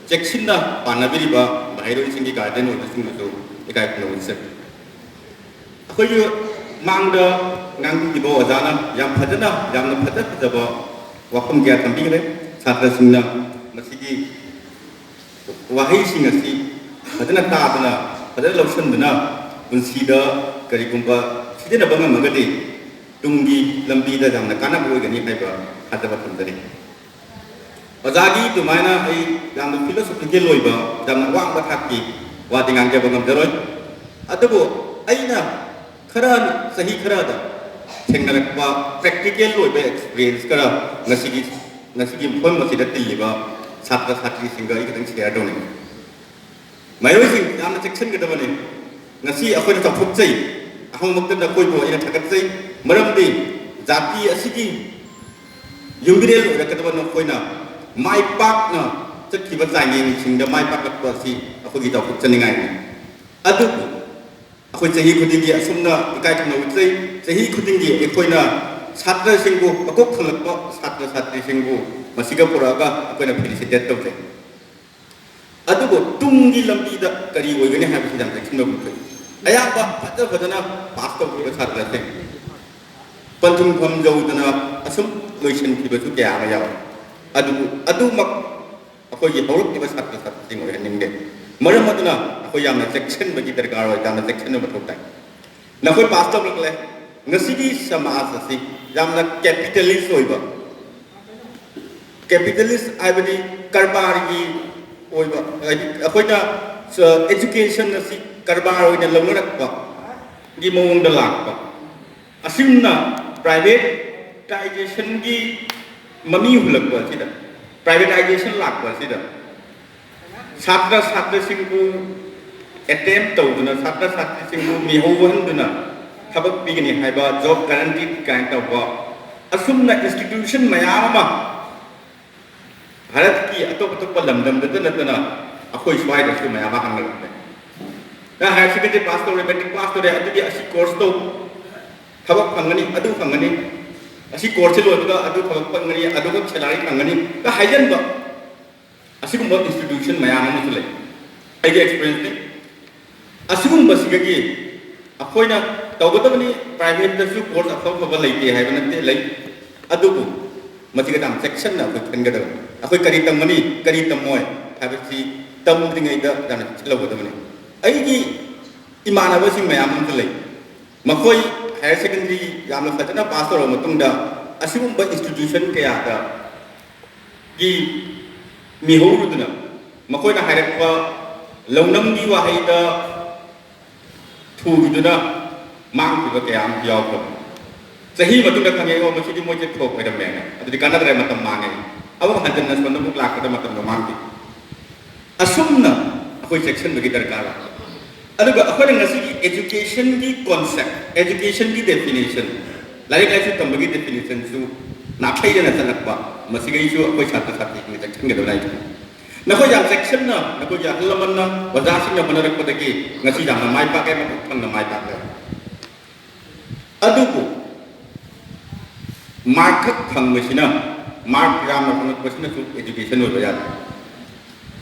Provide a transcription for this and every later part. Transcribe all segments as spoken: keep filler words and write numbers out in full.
ꯆꯦꯛꯁꯤꯟꯅ ꯄꯥꯟꯅꯕꯤꯔꯤꯕ ꯃꯍꯩꯔꯣꯏꯁꯤꯡꯒꯤ ꯒꯥꯔꯗꯤꯌꯟ ꯑꯣꯏꯕꯁꯤꯡꯕꯨꯁꯨ ꯏꯀꯥꯏ ꯈꯨꯝꯅꯕ ꯎꯠꯆꯔꯤ꯫ ꯑꯩꯈꯣꯏꯒꯤ ꯃꯥꯡꯗ ꯉꯥꯡꯕꯤꯈꯤꯕ ꯑꯣꯖꯥꯅ ꯌꯥꯝ ꯐꯖꯅ, ꯌꯥꯝꯅ ꯐꯖ ꯐꯖꯕ ꯋꯥꯐꯝ ꯀꯌꯥ ꯊꯝꯕꯤꯈ꯭ꯔꯦ꯫ ꯁꯥꯇ꯭ꯔꯁꯤꯡꯅ ꯃꯁꯤꯒꯤ ꯋꯥꯍꯩꯁꯤꯡ ꯑꯁꯤ ꯐꯖꯅ ꯇꯥꯗꯨꯅ, ꯐꯖꯅ ꯂꯧꯁꯤꯟꯗꯨꯅ, ꯄꯨꯟꯁꯤꯗ ꯀꯔꯤꯒꯨꯝꯕ ꯁꯤꯖꯤꯟꯅꯕ ꯉꯝꯃꯒꯗꯤ ꯇꯨꯡꯒꯤ ꯂꯝꯕꯤꯗ ꯌꯥꯝꯅ ꯀꯥꯟꯅꯕ ꯑꯣꯏꯒꯅꯤ ꯍꯥꯏꯕ ꯊꯥꯖꯕ ꯊꯝꯖꯔꯤ꯫ ꯑꯣꯖꯥꯒꯤ ꯑꯗꯨꯃꯥꯏꯅ ꯑꯩ ꯌꯥꯝꯅ ꯐꯤꯂꯣꯁꯣꯐꯤꯀꯦꯜ ꯑꯣꯏꯕ, ꯌꯥꯝꯅ ꯋꯥꯡꯕ ꯊꯥꯛꯀꯤ ꯋꯥꯗꯤ ꯉꯥꯡꯖꯕ ꯉꯝꯖꯔꯣꯏ꯫ ꯑꯗꯨꯕꯨ ꯑꯩꯅ ꯈꯔ, ꯆꯍꯤ ꯈꯔꯗ ꯊꯦꯡꯅꯔꯛꯄ ꯄ꯭ꯔꯦꯛꯇꯤꯀꯦꯜ ꯑꯣꯏꯕ ꯑꯦꯛꯁꯄꯤꯔꯤꯌꯦꯟꯁ ꯈꯔ ꯉꯁꯤꯒꯤ, ꯉꯁꯤꯒꯤ ꯃꯐꯝ ꯑꯁꯤꯗ ꯇꯤꯜꯂꯤꯕ ꯁꯥꯇ꯭ꯔ ꯁꯥꯇ꯭ꯔꯤꯁꯤꯡꯒ ꯑꯩ ꯈꯤꯇꯪ ꯁꯤꯌꯔ ꯇꯧꯅꯤꯡꯉꯤ꯫ ꯃꯍꯩꯔꯣꯏꯁꯤꯡ, ꯌꯥꯝꯅ ꯆꯦꯛꯁꯤꯟꯒꯗꯕꯅꯤ꯫ ꯉꯁꯤ ꯑꯩꯈꯣꯏꯅ ꯆꯥꯎꯊꯣꯛꯆꯩ, ꯑꯍꯥꯟꯕꯃꯛꯇꯗ ꯑꯩꯈꯣꯏꯕꯨ ꯑꯩꯅ ꯊꯥꯒꯠꯆꯩ꯫ ꯃꯔꯝꯗꯤ ꯖꯥꯇꯤ ꯑꯁꯤꯒꯤ ꯌꯨꯝꯕꯤꯔꯦꯜ ꯑꯣꯏꯔꯛꯀꯗꯕ ꯅꯈꯣꯏꯅ ꯃꯥꯏ ꯄꯥꯛꯅ ꯆꯠꯈꯤꯕ ꯆꯥꯡꯌꯦꯡꯁꯤꯡꯗ ꯃꯥꯏ ꯄꯥꯛꯂꯛꯄ ꯑꯁꯤ ꯑꯩꯈꯣꯏꯒꯤ ꯆꯥꯎꯊꯣꯛꯆꯅꯤꯡꯉꯥꯏꯅꯤ꯫ ꯑꯗꯨꯕꯨ ꯑꯩꯈꯣꯏ ꯆꯍꯤ ꯈꯨꯗꯤꯡꯒꯤ ꯑꯁꯨꯝꯅ ꯏꯀꯥꯏ ꯈꯨꯝꯅꯕ ꯎꯠꯆꯩ꯫ ꯆꯍꯤ ꯈꯨꯗꯤꯡꯒꯤ ꯑꯩꯈꯣꯏꯅ ꯁꯥꯇ꯭ꯔꯁꯤꯡꯕꯨ, ꯃꯀꯣꯛ ꯊꯣꯡꯂꯛꯄ ꯁꯥꯇ꯭ꯔ ꯁꯥꯇ꯭ꯔꯤꯁꯤꯡꯕꯨ ꯃꯁꯤꯒ ꯄꯨꯔꯛꯑꯒ ꯑꯩꯈꯣꯏꯅ ꯐꯦꯂꯤꯁꯤꯇꯦꯠ ꯇꯧꯖꯩ꯫ ꯑꯗꯨꯕꯨ ꯇꯨꯡꯒꯤ ꯂꯝꯕꯤꯗ ꯀꯔꯤ ꯑꯣꯏꯒꯅꯤ ꯍꯥꯏꯕꯁꯤ ꯌꯥꯝ ꯆꯦꯛꯁꯤꯟꯕ ꯑꯃ ꯊꯣꯛꯏ꯫ ꯑꯌꯥꯝꯕ ꯐꯖ ꯐꯖꯅ ꯄꯥꯁ ꯇꯧꯈꯤꯕ ꯁꯥꯇ꯭ꯔꯁꯤꯡ ꯄꯟꯊꯨꯡꯐꯝ ꯌꯧꯗꯅ ꯑꯁꯨꯝ ꯂꯣꯏꯁꯤꯟꯈꯤꯕꯁꯨ ꯀꯌꯥ ꯑꯃ ꯌꯥꯎꯏ꯫ ꯑꯗꯨꯕꯨ ꯑꯗꯨꯃꯛ ꯑꯩꯈꯣꯏꯒꯤ ꯍꯧꯔꯛꯂꯤꯕ ꯁꯥꯇ꯭ꯔ ꯁꯥꯇ꯭ꯔꯤꯁꯤꯡ ꯑꯣꯏꯍꯟꯅꯤꯡꯗꯦ꯫ ꯃꯔꯝ ꯑꯗꯨꯅ ꯑꯩꯈꯣꯏ ꯌꯥꯝꯅ ꯆꯦꯛꯁꯤꯟꯕꯒꯤ ꯗꯔꯀꯥꯔ ꯑꯣꯏ, ꯌꯥꯝꯅ ꯆꯦꯛꯁꯤꯟꯕ ꯃꯊꯧ ꯇꯥꯏ꯫ ꯅꯈꯣꯏ ꯄꯥꯁ ꯇꯧꯔꯛꯂꯦ꯫ ꯉꯁꯤꯒꯤ ꯁꯃꯥꯖ ꯑꯁꯤ ꯌꯥꯝꯅ ꯀꯦꯄꯤꯇꯦꯂꯤꯁ ꯑꯣꯏꯕ, ꯀꯦꯄꯤꯇꯦꯂꯤꯁ ꯍꯥꯏꯕꯗꯤ ꯀꯔꯕꯥꯔꯒꯤ ꯑꯣꯏꯕ, ꯍꯥꯏꯗꯤ ꯑꯩꯈꯣꯏꯅ, ꯑ, ꯑꯦꯖꯨꯀꯦꯁꯟ ꯑꯁꯤ ꯀꯔꯕꯥꯔ ꯑꯣꯏꯅ ꯂꯧꯅꯔꯛꯄꯒꯤ ꯃꯑꯣꯡꯗ ꯂꯥꯛꯄ꯫ ꯑꯁꯨꯝꯅ ꯄ꯭ꯔꯥꯏꯚꯦꯇꯥꯏꯖꯦꯁꯟꯒꯤ ꯃꯃꯤ ꯍꯨꯜꯂꯛꯄ ꯑꯁꯤꯗ, ꯄ꯭ꯔꯥꯏꯚꯦꯇꯥꯏꯖꯦꯁꯟ ꯂꯥꯛꯄ ꯑꯁꯤꯗ ꯁꯥꯇ꯭ꯔ ꯁꯥꯇ꯭ꯔꯁꯤꯡꯕꯨ ꯑꯦꯇꯦꯝ ꯇꯧꯗꯨꯅ, ꯁꯥꯇ꯭ꯔ ꯁꯥꯇ꯭ꯔꯤꯁꯤꯡꯕꯨ ꯃꯤꯍꯧꯍꯟꯗꯨꯅ ꯊꯕꯛ ꯄꯤꯒꯅꯤ ꯍꯥꯏꯕ, ꯖꯣꯕ ꯒꯥꯔꯦꯟꯇꯤ ꯀꯥꯏꯅ ꯇꯧꯕ, ꯑꯁꯨꯝꯅ ꯏꯟꯁꯇꯤꯇ꯭ꯌꯨꯁꯟ ꯃꯌꯥꯝ ꯑꯃ ꯚꯥꯔꯠꯀꯤ ꯑꯇꯣꯞ ꯑꯇꯣꯞꯄ ꯂꯝꯗꯝꯗꯇ ꯅꯠꯇꯅ ꯑꯩꯈꯣꯏ ꯁ꯭ꯋꯥꯏꯗꯁꯨ ꯃꯌꯥꯝ ꯑꯃ ꯍꯥꯡꯅꯔꯛꯂꯦ꯫ ꯅꯪ ꯍꯥꯌꯔ ꯁꯦꯀꯦꯟꯗꯔꯤ ꯄꯥꯁ ꯇꯧꯔꯦ, ꯃꯦꯇ꯭ꯔꯤꯛ ꯄꯥꯁ ꯇꯧꯔꯦ, ꯑꯗꯨꯗꯤ ꯑꯁꯤ ꯀꯣꯔꯁ ꯇꯧ, ꯊꯕꯛ ꯐꯪꯒꯅꯤ, ꯑꯗꯨ ꯐꯪꯒꯅꯤ, ꯑꯁꯤ ꯀꯣꯔꯁꯁꯤ ꯂꯣꯏꯕꯒ ꯑꯗꯨ ꯊꯕꯛ ꯐꯪꯒꯅꯤ, ꯑꯗꯨꯒ ꯁꯦꯂꯥꯔꯤ ꯐꯪꯒꯅꯤ ꯀ ꯍꯥꯏꯖꯟꯕ꯫ ꯑꯁꯤꯒꯨꯝꯕ ꯏꯟꯁꯇꯤꯇ꯭ꯌꯨꯁꯟ ꯃꯌꯥꯝ ꯑꯃꯁꯨ ꯂꯩ꯫ ꯑꯩꯒꯤ ꯑꯦꯛꯁꯄꯤꯔꯤꯌꯦꯟꯁꯅꯤ꯫ ꯑꯁꯤꯒꯨꯝꯕꯁꯤꯗꯒꯤ ꯑꯩꯈꯣꯏꯅ ꯇꯧꯒꯗꯕꯅꯤ꯫ ꯄ꯭ꯔꯥꯏꯚꯦꯠꯇꯁꯨ ꯀꯣꯔꯁ ꯑꯐ ꯑꯐꯕ ꯂꯩꯇꯦ ꯍꯥꯏꯕ ꯅꯠꯇꯦ, ꯂꯩ꯫ ꯑꯗꯨꯕꯨ ꯃꯁꯤꯒ ꯌꯥꯝ ꯆꯦꯛꯁꯤꯟꯅ ꯑꯩꯈꯣꯏ ꯈꯟꯒꯗꯕꯅꯤ꯫ ꯑꯩꯈꯣꯏ ꯀꯔꯤ ꯇꯝꯒꯅꯤ, ꯀꯔꯤ ꯇꯝꯃꯣꯏ ꯍꯥꯏꯕꯁꯤ ꯇꯝꯗ꯭ꯔꯤꯉꯩꯗ ꯌꯥꯝꯅ ꯆꯦꯛꯁꯤꯜꯍꯧꯒꯗꯕꯅꯤ꯫ ꯑꯩꯒꯤ ꯏꯃꯥꯟꯅꯕꯁꯤꯡ ꯃꯌꯥꯝ ꯑꯃꯁꯨ ꯂꯩ꯫ ꯃꯈꯣꯏ ꯍꯥꯌꯔ ꯁꯦꯀꯦꯟꯗꯔꯤ ꯌꯥꯝꯅ ꯐꯖꯅ ꯄꯥꯁ ꯇꯧꯔꯕ ꯃꯇꯨꯡꯗ ꯑꯁꯤꯒꯨꯝꯕ ꯏꯟꯁꯇꯤꯇ꯭ꯌꯨꯁꯟ ꯀꯌꯥꯗ ꯒꯤ ꯃꯤꯍꯧꯔꯨꯗꯨꯅ ꯃꯈꯣꯏꯅ ꯍꯥꯏꯔꯛꯄ ꯂꯧꯅꯝꯒꯤ ꯋꯥꯍꯩꯗ ꯊꯨꯈꯤꯗꯨꯅ ꯃꯥꯡꯈꯤꯕ ꯀꯌꯥ ꯑꯃꯁꯨ ꯌꯥꯎꯈ꯭ꯔꯕꯅꯤ꯫ ꯆꯍꯤ ꯃꯇꯨꯡꯗ ꯈꯪꯉꯦ, "ꯑꯣ, ꯃꯁꯤꯗꯤ ꯃꯣꯏꯁꯦ ꯐ꯭ꯂꯣꯞ ꯑꯣꯏꯔꯝꯃꯦꯅ"꯫ ꯑꯗꯨꯗꯤ ꯀꯥꯟꯅꯗ꯭ꯔꯦ, ꯃꯇꯝ ꯃꯥꯡꯉꯦ꯫ ꯑꯃꯨꯛ ꯍꯟꯖꯟꯅ ꯁꯣꯝꯗ ꯑꯃꯨꯛ ꯂꯥꯛꯄꯗ ꯃꯇꯝꯗꯣ ꯃꯥꯡꯈꯤ꯫ ꯑꯁꯨꯝꯅ ꯑꯩꯈꯣꯏ ꯆꯦꯛꯁꯤꯟꯕꯒꯤ ꯗꯔꯀꯥꯔ ꯑꯣꯏ꯫ ꯑꯗꯨꯒ ꯑꯩꯈꯣꯏꯅ ꯉꯁꯤꯒꯤ ꯑꯦꯖꯨꯀꯦꯁꯟꯒꯤ ꯀꯣꯟꯁꯦꯞ, ꯑꯦꯖꯨꯀꯦꯁꯟꯒꯤ ꯗꯦꯐꯤꯅꯤꯁꯟ, ꯂꯥꯏꯔꯤꯛ ꯂꯥꯏꯁꯨ ꯇꯝꯕꯒꯤ ꯗꯦꯐꯤꯅꯤꯁꯟꯁꯨ ꯅꯥꯊꯩꯗꯅ ꯆꯠꯂꯛꯄ, ꯃꯁꯤꯒꯩꯁꯨ ꯑꯩꯈꯣꯏ ꯁꯥꯇ꯭ꯔ ꯁꯥꯇ꯭ꯔꯤꯁꯤꯡꯅ ꯆꯦꯛꯁꯤꯟꯒꯗꯕ ꯂꯩꯔꯤ꯫ ꯅꯈꯣꯏ ꯌꯥꯝ ꯆꯦꯛꯁꯤꯟꯅ, ꯅꯈꯣꯏꯒꯤ ꯑꯍꯜ ꯂꯃꯟꯅ, ꯑꯣꯖꯥꯁꯤꯡꯅ ꯍꯣꯠꯅꯔꯛꯄꯗꯒꯤ ꯉꯁꯤ ꯌꯥꯝꯅ ꯃꯥꯏ ꯄꯥꯛꯑꯦ, ꯃꯄꯨꯡ ꯊꯪꯅ ꯃꯥꯏ ꯄꯥꯛꯂꯦ꯫ ꯑꯗꯨꯕꯨ ꯃꯥꯔꯛ ꯈꯛ ꯐꯪꯕꯁꯤꯅ, ꯃꯥꯔꯛ ꯌꯥꯝꯅ ꯐꯪꯉꯛꯄꯁꯤꯅꯁꯨ ꯑꯦꯖꯨꯀꯦꯁꯟ ꯑꯣꯏꯕ ꯌꯥꯗꯦ꯫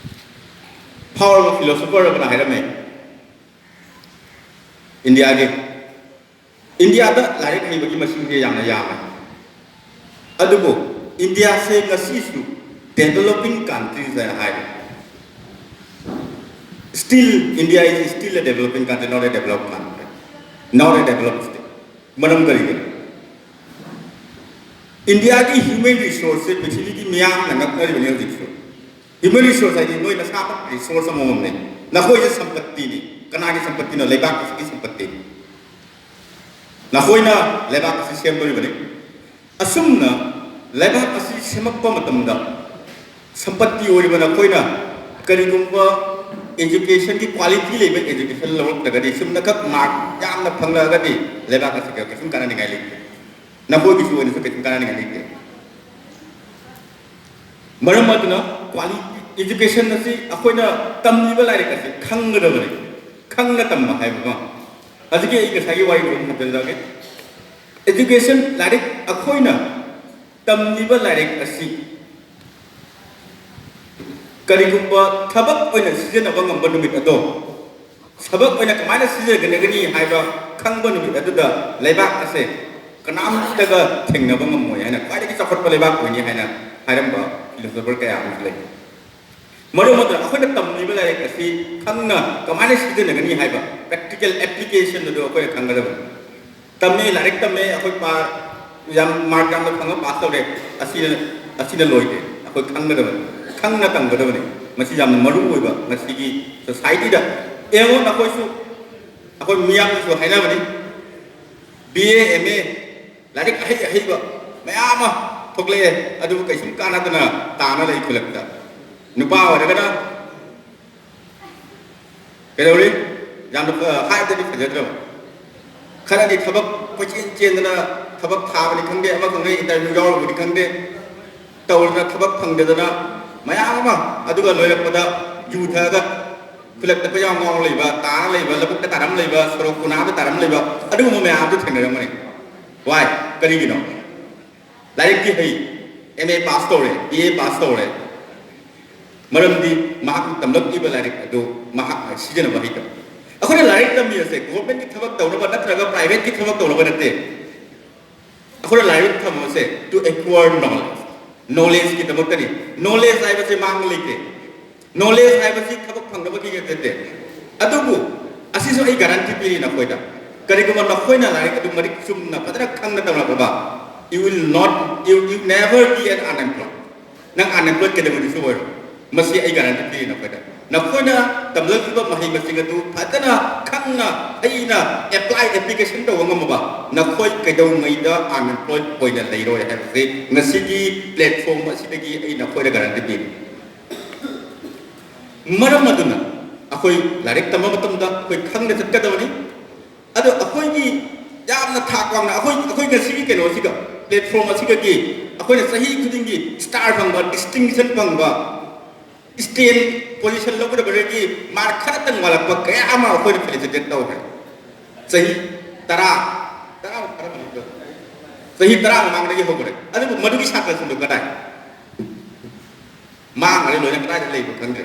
ꯐꯥꯎꯔꯕ ꯐꯤꯂꯣꯁꯣꯐꯔ ꯑꯃꯅ ꯍꯥꯏꯔꯝꯃꯦ, ꯏꯟꯗꯤꯌꯥꯒꯤ, ꯏꯟꯗꯤꯌꯥꯗ ꯂꯥꯏꯔꯤꯛ ꯍꯩꯕꯒꯤ ꯃꯁꯤꯡꯁꯦ ꯌꯥꯝꯅ ꯌꯥꯝꯃꯦ, ꯑꯗꯨꯕꯨ ꯏꯟꯗꯤꯌꯥꯁꯦ ꯉꯁꯤꯁꯨ ꯗꯦꯕꯂꯞꯄꯤꯡ ꯀꯟꯇ꯭ꯔꯤꯁ ꯍꯥꯏꯅ ꯍꯥꯏꯔꯤ꯫ Still, India is still a developing country, not a developed country, not a developed state. ꯃꯔꯝ ꯀꯔꯤꯒꯤꯅꯣ? ꯏꯟꯗꯤꯌꯥꯒꯤ ꯍ꯭ꯌꯨꯃꯦꯟ ꯔꯤꯁꯣꯔꯁꯁꯦ ꯄ꯭ꯔꯤꯊꯤꯕꯤꯒꯤ ꯃꯤꯌꯥꯝꯅ ꯉꯛꯅꯔꯤꯕꯅꯤ ꯍꯧꯖꯤꯛꯁꯨ꯫ ꯍ꯭ꯌꯨꯃꯦꯟ ꯔꯤꯁꯣꯔꯁ ꯍꯥꯏꯗꯤ ꯅꯣꯏ ꯅꯁꯥꯃꯛ ꯔꯤꯁꯣꯔꯁ ꯑꯃꯃꯝꯅꯤ꯫ ꯅꯈꯣꯏꯁꯦ ꯁꯝꯄꯠꯇꯤꯅꯤ꯫ ꯀꯅꯥꯒꯤ ꯁꯝꯄꯠꯇꯤꯅꯣ? ꯂꯩꯕꯥꯛ ꯑꯁꯤꯒꯤ ꯁꯝꯄꯠꯇꯤꯅꯤ꯫ ꯅꯈꯣꯏꯅ ꯂꯩꯕꯥꯛ ꯑꯁꯤ ꯁꯦꯝꯗꯣꯔꯤꯕꯅꯤ꯫ ꯑꯁꯨꯝꯅ ꯂꯩꯕꯥꯛ ꯑꯁꯤ ꯁꯦꯝꯃꯛꯄ ꯃꯇꯝꯗ ꯁꯝꯄꯠꯇꯤ ꯑꯣꯏꯔꯤꯕ ꯅꯈꯣꯏꯅ ꯀꯔꯤꯒꯨꯝꯕ ꯑꯦꯖꯨꯀꯦꯁꯟꯒꯤ ꯀ꯭ꯋꯥꯂꯤꯇꯤ ꯂꯩꯕ ꯑꯦꯖꯨꯀꯦꯁꯟ ꯂꯧꯔꯛꯇ꯭ꯔꯒꯗꯤ, ꯁꯨꯝꯅꯈꯛ ꯃꯥꯔꯛ ꯌꯥꯝꯅ ꯐꯪꯂꯛꯑꯒꯗꯤ ꯂꯩꯕꯥꯛ ꯑꯁꯤꯒ ꯀꯩꯁꯨꯝ ꯀꯥꯟꯅꯅꯤꯡꯉꯥꯏ ꯂꯩꯇꯦ꯫ ꯅꯈꯣꯏꯒꯤꯁꯨ ꯑꯣꯏꯅꯁꯨ ꯀꯩꯁꯨꯝ ꯀꯥꯟꯅꯅꯤꯡꯉꯥꯏ ꯂꯩꯇꯦ꯫ ꯃꯔꯝ ꯑꯗꯨꯅ ꯀ꯭ꯋꯥꯂꯤꯇꯤ ꯑꯦꯖꯨꯀꯦꯁꯟ ꯑꯁꯤ ꯑꯩꯈꯣꯏꯅ ꯇꯝꯂꯤꯕ ꯂꯥꯏꯔꯤꯛ ꯑꯁꯤ ꯈꯪꯒꯗꯕꯅꯤ꯫ ꯈꯪꯅ ꯇꯝꯕ ꯍꯥꯏꯕ ꯑꯃ꯫ ꯍꯧꯖꯤꯛꯀꯤ ꯑꯩ ꯉꯁꯥꯏꯒꯤ ꯋꯥꯔꯤꯗꯨ ꯑꯃꯨꯛ ꯍꯟꯖꯤꯜꯂꯛꯑꯒꯦ꯫ ꯑꯦꯖꯨꯀꯦꯁꯟ, ꯂꯥꯏꯔꯤꯛ, ꯑꯩꯈꯣꯏꯅ ꯇꯝꯂꯤꯕ ꯂꯥꯏꯔꯤꯛ ꯑꯁꯤ ꯀꯔꯤꯒꯨꯝꯕ ꯊꯕꯛ ꯑꯣꯏꯅ ꯁꯤꯖꯤꯟꯅꯕ ꯉꯝꯕ ꯅꯨꯃꯤꯠ ꯑꯗꯣ, ꯊꯕꯛ ꯑꯣꯏꯅ ꯀꯃꯥꯏꯅ ꯁꯤꯖꯤꯟꯅꯒꯅꯤ ꯍꯥꯏꯕ ꯈꯪꯕ ꯅꯨꯃꯤꯠ ꯑꯗꯨꯗ ꯂꯩꯕꯥꯛ ꯑꯁꯦ ꯀꯅꯥꯝꯇꯒ ꯊꯦꯡꯅꯕ ꯉꯝꯃꯣꯏ ꯍꯥꯏꯅ, ꯈ꯭ꯋꯥꯏꯗꯒꯤ ꯆꯥꯎꯈꯠꯄ ꯂꯩꯕꯥꯛ ꯑꯣꯏꯅꯤ ꯍꯥꯏꯅ ꯍꯥꯏꯔꯝꯕ ꯐꯤꯂꯣꯁꯣꯐꯔ ꯀꯌꯥ ꯑꯃꯁꯨ ꯂꯩ꯫ ꯃꯔꯝ ꯑꯗꯨꯅ ꯑꯩꯈꯣꯏꯅ ꯇꯝꯂꯤꯕ ꯂꯥꯏꯔꯤꯛ ꯑꯁꯤ ꯈꯪꯅ ꯀꯃꯥꯏꯅ ꯁꯤꯖꯤꯟꯅꯒꯅꯤ ꯍꯥꯏꯕ practical application ꯑꯗꯨ ꯑꯩꯈꯣꯏꯅ ꯈꯪꯒꯗꯕꯅꯤ꯫ ꯇꯝꯃꯦ, ꯂꯥꯏꯔꯤꯛ ꯇꯝꯃꯦ, ꯑꯩꯈꯣꯏ ꯄꯥ-, ꯌꯥꯝ ꯃꯥꯔꯛ ꯌꯥꯝꯅ ꯐꯪꯉ ꯄꯥꯁ ꯇꯧꯔꯦ, ꯑꯁꯤꯅ, ꯑꯁꯤꯅ ꯂꯣꯏꯗꯦ꯫ ꯑꯩꯈꯣꯏ ꯈꯪꯒꯗꯕꯅꯤ, ꯈꯪꯅ ꯇꯝꯒꯗꯕꯅꯤ꯫ ꯃꯁꯤ ꯌꯥꯝꯅ ꯃꯔꯨ ꯑꯣꯏꯕ ꯉꯁꯤꯒꯤ ꯁꯣꯁꯥꯏꯇꯤꯗ꯫ ꯌꯦꯡꯉꯣ, ꯅꯈꯣꯏꯁꯨ, ꯑꯩꯈꯣꯏ ꯃꯤꯌꯥꯝꯅꯁꯨ ꯍꯥꯏꯅꯕꯅꯤ, ꯕꯤ ꯑꯦ, ꯑꯦꯝ ꯑꯦ, ꯂꯥꯏꯔꯤꯛ ꯑꯍꯩ ꯑꯍꯩꯕ ꯃꯌꯥꯝ ꯑꯃ ꯊꯣꯛꯂꯛꯑꯦ, ꯑꯗꯨꯕꯨ ꯀꯩꯁꯨꯝ ꯀꯥꯟꯅꯗꯅ ꯇꯥꯅ ꯂꯩ ꯈꯨꯜꯂꯛꯇ꯫ ꯅꯨꯄꯥ ꯑꯣꯏꯔꯒꯅ ꯀꯩꯗꯧꯔꯤ? ꯌꯥꯝꯅ, ꯑ, ꯍꯥꯏꯕꯗꯗꯤ ꯐꯖꯗ꯭ꯔꯕ꯫ ꯈꯔꯗꯤ ꯊꯕꯛ ꯀꯣꯏꯆꯦꯟ ꯆꯦꯟꯗꯅ ꯊꯕꯛ ꯊꯥꯕꯅꯤ ꯈꯪꯗꯦ, ꯑꯃ ꯈꯪꯗꯦ, interview ꯌꯥꯎꯔꯨꯕꯅꯤ ꯈꯪꯗꯦ, ꯇꯧꯗꯅ ꯊꯕꯛ ꯐꯪꯗꯗꯅ ꯃꯌꯥꯝ ꯑꯃ, ꯑꯗꯨꯒ ꯂꯣꯏꯔꯛꯄꯗ ꯌꯨ ꯊꯛꯑꯒ ꯈꯨꯜꯂꯛꯇ ꯄꯩꯌꯥꯎ ꯉꯥꯎꯔ ꯂꯩꯕ, ꯇꯥꯔ ꯂꯩꯕ, ꯂꯧꯕꯨꯛꯇ ꯇꯥꯔꯝ ꯂꯩꯕ, ꯁꯣꯔꯣꯛ ꯀꯨꯅꯥꯗ ꯇꯥꯔꯝ ꯂꯩꯕ, ꯑꯗꯨꯒꯨꯝꯕ ꯃꯌꯥꯝꯗꯨ ꯊꯦꯡꯅꯔꯝꯒꯅꯤ꯫ Why? ꯀꯔꯤꯒꯤꯅꯣ? ꯂꯥꯏꯔꯤꯛꯇꯤ ꯍꯩ, ꯑꯦꯝ ꯑꯦ ꯄꯥꯁ ꯇꯧꯔꯦ, ꯕꯤ ꯑꯦ ꯄꯥꯁ ꯇꯧꯔꯦ, ꯃꯔꯝꯗꯤ ꯃꯍꯥꯛꯅ ꯇꯝꯂꯛꯂꯤꯕ ꯂꯥꯏꯔꯤꯛ ꯑꯗꯨ ꯃꯍꯥꯛꯅ ꯁꯤꯖꯤꯟꯅꯕ ꯍꯩꯇꯕ꯫ ꯑꯩꯈꯣꯏꯅ ꯂꯥꯏꯔꯤꯛ ꯇꯝꯃꯤꯕꯁꯦ ꯒꯣꯔꯃꯦꯟꯒꯤ ꯊꯕꯛ ꯇꯧꯅꯕ ꯅꯠꯇ꯭ꯔꯒ ꯄ꯭ꯔꯥꯏꯚꯦꯠꯀꯤ ꯊꯕꯛ ꯇꯧꯅꯕ ꯅꯠꯇꯦ꯫ ꯑꯩꯈꯣꯏꯅ ꯂꯥꯏꯔꯤꯛ ꯇꯝꯕꯁꯦ to acquire knowledge, ꯅꯣꯂꯦꯖꯀꯤꯗꯃꯛꯇꯅꯤ꯫ ꯅꯣꯂꯦꯖ ꯍꯥꯏꯕꯁꯦ ꯃꯥꯡꯕ ꯂꯩꯇꯦ꯫ ꯅꯣꯂꯦꯖ ꯍꯥꯏꯕꯁꯤ ꯊꯕꯛ ꯐꯪꯅꯕꯒꯤ ꯅꯠꯇꯦ꯫ ꯑꯗꯨꯕꯨ ꯑꯁꯤꯁꯨ ꯑꯩ ꯒꯥꯔꯟꯇꯤ ꯄꯤꯔꯤ ꯅꯈꯣꯏꯗ, ꯀꯔꯤꯒꯨꯝꯕ ꯅꯈꯣꯏꯅ ꯂꯥꯏꯔꯤꯛ ꯑꯗꯨ ꯃꯔꯤꯛ ꯆꯨꯝꯅ ꯐꯖꯅ ꯈꯪꯅ ꯇꯧꯔꯛꯂꯕ, you will not, you, you never be an unemployed. ꯅꯪ unemployed ꯀꯩꯗꯧꯉꯩꯗꯁꯨ ꯑꯣꯏꯔꯣꯏ꯫ ꯃꯁꯤ ꯑꯩ ꯒꯥꯔꯟꯇꯤ ꯄꯤꯔꯤ ꯅꯈꯣꯏꯗ꯫ ꯅꯈꯣꯏꯅ ꯇꯝꯖꯈꯤꯕ ꯃꯍꯩ ꯃꯁꯤꯡ ꯑꯗꯨ ꯐꯖꯅ ꯈꯪꯅ ꯍꯩꯅ ꯑꯦꯄ꯭ꯂꯥꯏ, ꯑꯦꯄ꯭ꯂꯤꯀꯦꯁꯟ ꯇꯧꯕ ꯉꯝꯃꯕ, ꯅꯈꯣꯏ ꯀꯩꯗꯧꯉꯩꯗ unemployed ꯑꯣꯏꯅ ꯂꯩꯔꯣꯏ ꯍꯥꯏꯕꯁꯤ ꯉꯁꯤꯒꯤ ꯄ꯭ꯂꯦꯠꯐꯣꯝ ꯑꯁꯤꯗꯒꯤ ꯑꯩ ꯅꯈꯣꯏꯗ ꯒꯥꯔꯟꯇꯤ ꯄꯤꯔꯤ꯫ ꯃꯔꯝ ꯑꯗꯨꯅ ꯑꯩꯈꯣꯏ ꯂꯥꯏꯔꯤꯛ ꯇꯝꯕ ꯃꯇꯝꯗ ꯑꯩꯈꯣꯏ ꯈꯪꯅ ꯆꯠꯀꯗꯕꯅꯤ꯫ ꯑꯗꯣ ꯑꯩꯈꯣꯏꯒꯤ ꯌꯥꯝꯅ ꯊꯥꯛ ꯋꯥꯡꯅ ꯑꯩꯈꯣꯏ, ꯑꯩꯈꯣꯏ ꯉꯁꯤꯒꯤ ꯀꯩꯅꯣꯁꯤꯒ, ꯄ꯭ꯂꯦꯠꯐꯣꯝ ꯑꯁꯤꯒꯗꯤ ꯑꯩꯈꯣꯏꯅ ꯆꯍꯤ ꯈꯨꯗꯤꯡꯒꯤ ꯁ꯭ꯇꯥꯔ ꯐꯪꯕ, ꯗꯤꯁꯇꯤꯡꯁꯟ ꯐꯪꯕ, ꯁ꯭ꯇꯦꯟ ꯄꯣꯖꯤꯁꯟ ꯂꯧꯒꯗꯕꯗꯒꯤ ꯃꯥꯔꯛ ꯈꯔꯇꯪ ꯋꯥꯠꯂꯛꯄ ꯀꯌꯥ ꯑꯃ ꯑꯩꯈꯣꯏꯅ ꯐꯦꯂꯤꯁꯤꯇꯦꯠ ꯇꯧꯈ꯭ꯔꯦ꯫ ꯆꯍꯤ ꯇꯔꯥ, ꯇꯔꯥ, ꯇꯔꯥ, ꯆꯍꯤ ꯇꯔꯥ ꯃꯃꯥꯡꯗꯒꯤ ꯍꯧꯈ꯭ꯔꯦ꯫ ꯑꯗꯨꯕꯨ ꯃꯗꯨꯒꯤ ꯁꯥꯇ꯭ꯔꯁꯤꯡꯗꯣ ꯀꯗꯥꯏ? ꯃꯥꯡꯈ꯭ꯔꯦ ꯂꯣꯏꯅ, ꯀꯗꯥꯏꯗ ꯂꯩꯕ ꯈꯪꯗ꯭ꯔꯦ꯫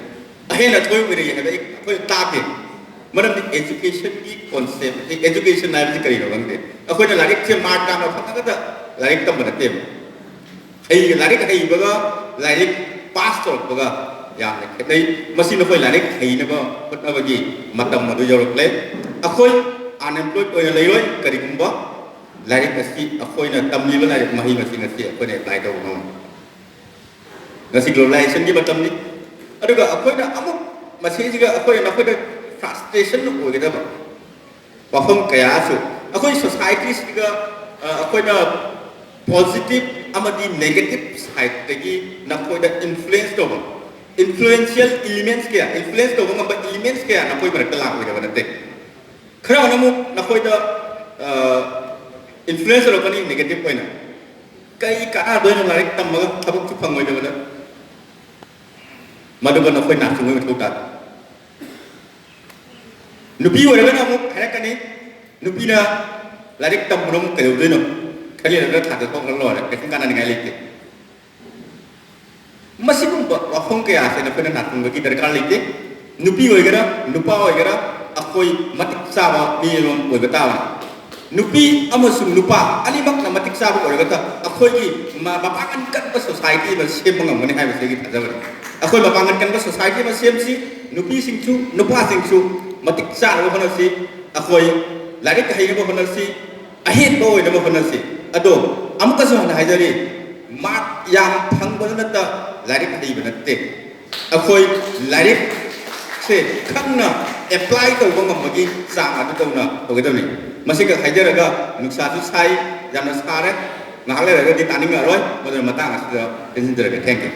ꯑꯍꯦꯟꯅ ꯊꯣꯏ ꯑꯣꯏꯔꯛꯏ ꯍꯥꯏꯕ ꯑꯩ, ꯑꯩꯈꯣꯏ ꯇꯥꯗꯦ꯫ ꯃꯔꯝꯗꯤ educationꯒꯤ concept, education ꯍꯥꯏꯕꯁꯤ ꯀꯔꯤꯅꯣ ꯈꯪꯗꯦ꯫ ꯑꯩꯈꯣꯏꯅ ꯂꯥꯏꯔꯤꯛꯁꯦ ꯃꯥꯔꯛ ꯌꯥꯝꯅ ꯐꯪꯉꯒꯗ ꯂꯥꯏꯔꯤꯛ ꯇꯝꯕ ꯅꯠꯇꯦꯕ꯫ ꯍꯩ-, ꯂꯥꯏꯔꯤꯛ ꯍꯩꯕꯒ ꯂꯥꯏꯔꯤꯛ ꯄꯥꯁ ꯇꯧꯔꯛꯄꯒ ꯌꯥꯝꯅ ꯈꯦꯠꯅꯩ꯫ ꯃꯁꯤ ꯅꯈꯣꯏ ꯂꯥꯏꯔꯤꯛ ꯍꯩꯅꯕ ꯍꯣꯠꯅꯕꯒꯤ ꯃꯇꯝ ꯑꯗꯨ ꯌꯧꯔꯛꯂꯦ꯫ ꯑꯩꯈꯣꯏ unemployed ꯑꯣꯏꯅ ꯂꯩꯔꯣꯏ, ꯀꯔꯤꯒꯨꯝꯕ ꯂꯥꯏꯔꯤꯛ ꯑꯁꯤ, ꯑꯩꯈꯣꯏꯅ ꯇꯝꯂꯤꯕ ꯂꯥꯏꯔꯤꯛ ꯃꯍꯩ ꯃꯁꯤꯡ ꯑꯁꯤ ꯑꯩꯈꯣꯏꯅ apply ꯇꯧꯕ ꯉꯝꯃꯤ꯫ ꯉꯁꯤ globalizationꯒꯤ ꯃꯇꯝꯅꯤ꯫ ꯑꯗꯨꯒ ꯑꯩꯈꯣꯏꯅ ꯑꯃꯨꯛ ꯃꯁꯤꯁꯤꯒ ꯑꯩꯈꯣꯏꯅ ꯅꯈꯣꯏꯗ frustration ꯑꯣꯏꯒꯗꯕ ꯋꯥꯐꯝ ꯀꯌꯥꯁꯨ, ꯑꯩꯈꯣꯏ societyꯁꯤꯒ, ꯑ, ꯑꯩꯈꯣꯏꯅ positive ꯑꯃꯗꯤ negative sideꯇꯒꯤ ꯅꯈꯣꯏꯗ influence ꯇꯧꯕ, influential elements ꯀꯌꯥ, influence ꯇꯧꯕ ꯉꯝꯕ elements ꯀꯌꯥ ꯅꯈꯣꯏ ꯃꯔꯛꯇ ꯂꯥꯛꯑꯣꯏꯗꯕ ꯅꯠꯇꯦ꯫ ꯈꯔ ꯑꯃꯅ ꯑꯃꯨꯛ ꯅꯈꯣꯏꯗ, ꯑ, influence ꯇꯧꯔꯛꯀꯅꯤ negative ꯑꯣꯏꯅ꯫ ꯀꯔꯤ ꯀꯥꯟꯅꯗꯣꯏꯅꯣ ꯂꯥꯏꯔꯤꯛ ꯇꯝꯃꯒ ꯊꯕꯛꯁꯨ ꯐꯪꯉꯣꯏꯗꯕꯗ? ꯃꯗꯨꯒ ꯅꯈꯣꯏ ꯅꯥꯆꯨꯡꯕꯒꯤ ꯃꯊꯧ ꯇꯥꯗꯦ꯫ ꯅꯨꯄꯤ ꯑꯣꯏꯔꯒꯅ ꯑꯃꯨꯛ ꯍꯥꯏꯔꯛꯀꯅꯤ, "ꯅꯨꯄꯤꯅ ꯂꯥꯏꯔꯤꯛ ꯇꯝꯕꯅ ꯑꯃꯨꯛ ꯀꯩꯗꯧꯗꯣꯏꯅꯣ? ꯈꯔ ꯂꯩꯔꯒ ꯊꯥꯗ ꯊꯣꯛꯈ꯭ꯔ ꯂꯣꯏꯔꯦ, ꯀꯩꯁꯨꯝ ꯀꯥꯟꯅꯅꯤꯡꯉꯥꯏ ꯂꯩꯇꯦ"꯫ ꯃꯁꯤꯒꯨꯝꯕ ꯋꯥꯐꯝ ꯀꯌꯥꯁꯦ ꯅꯈꯣꯏꯅ ꯅꯥꯆꯨꯡꯕꯒꯤ ꯗꯔꯀꯥꯔ ꯂꯩꯇꯦ꯫ ꯅꯨꯄꯤ ꯑꯣꯏꯒꯦꯔꯥ, ꯅꯨꯄꯥ ꯑꯣꯏꯒꯦꯔꯥ, ꯑꯩꯈꯣꯏ ꯃꯇꯤꯛ ꯆꯥꯕ ꯃꯤ ꯑꯃꯃꯝ ꯑꯣꯏꯕ ꯇꯥꯕꯅꯤ꯫ ꯅꯨꯄꯤ ꯑꯃꯁꯨꯡ ꯅꯨꯄꯥ ꯑꯅꯤꯃꯛꯅ ꯃꯇꯤꯛ ꯆꯥꯕ ꯑꯣꯏꯔꯒꯗ ꯑꯩꯈꯣꯏꯒꯤ ꯃ-, ꯃꯄꯥꯡꯒꯜ ꯀꯟꯕ society ꯑꯃ ꯁꯦꯝꯕ ꯉꯝꯒꯅꯤ ꯍꯥꯏꯕꯁꯤ ꯑꯩꯒꯤ ꯊꯥꯖꯕꯅꯤ꯫ ꯑꯩꯈꯣꯏ ꯃꯄꯥꯡꯒꯜ ꯀꯟꯕ society ꯑꯃ ꯁꯦꯝꯁꯤ, ꯅꯨꯄꯤꯁꯤꯡꯁꯨ ꯅꯨꯄꯥꯁꯤꯡꯁꯨ ꯃꯇꯤꯛ ꯆꯥꯅꯕ ꯍꯣꯠꯅꯁꯤ, ꯑꯩꯈꯣꯏ ꯂꯥꯏꯔꯤꯛ ꯍꯩꯅꯕ ꯍꯣꯠꯅꯁꯤ, ꯑꯍꯦꯟꯕ ꯑꯣꯏꯅꯕ ꯍꯣꯠꯅꯁꯤ꯫ ꯑꯗꯣ ꯑꯃꯨꯛꯀꯁꯨ ꯍꯟꯅ ꯍꯥꯏꯖꯔꯤ, ꯃꯥꯔꯛ ꯌꯥꯝ ꯐꯪꯕꯗꯨꯅꯇ ꯂꯥꯏꯔꯤꯛ ꯍꯩꯕ ꯅꯠꯇꯦ꯫ ꯑꯩꯈꯣꯏ ꯂꯥꯏꯔꯤꯛꯁꯦ ꯈꯪꯅ apply ꯇꯧꯕ ꯉꯝꯕꯒꯤ ꯆꯥꯡ ꯑꯗꯨ ꯇꯧꯅ ꯑꯣꯏꯒꯗꯕꯅꯤ꯫ ꯃꯁꯤꯒ ꯍꯥꯏꯖꯔꯒ, ꯅꯨꯡꯁꯥꯁꯨ ꯁꯥꯏ, ꯌꯥꯝꯅ ꯁꯥꯔꯦ, ꯉꯥꯏꯍꯥꯛ ꯂꯩꯔꯒꯗꯤ ꯇꯥꯅꯤꯡꯉꯛꯑꯔꯣꯏ, ꯃꯗꯨꯅ ꯃꯇꯥꯡ ꯑꯁꯤꯗ ꯇꯦꯟꯁꯤꯟꯖꯔꯒꯦ꯫ Thank you꯫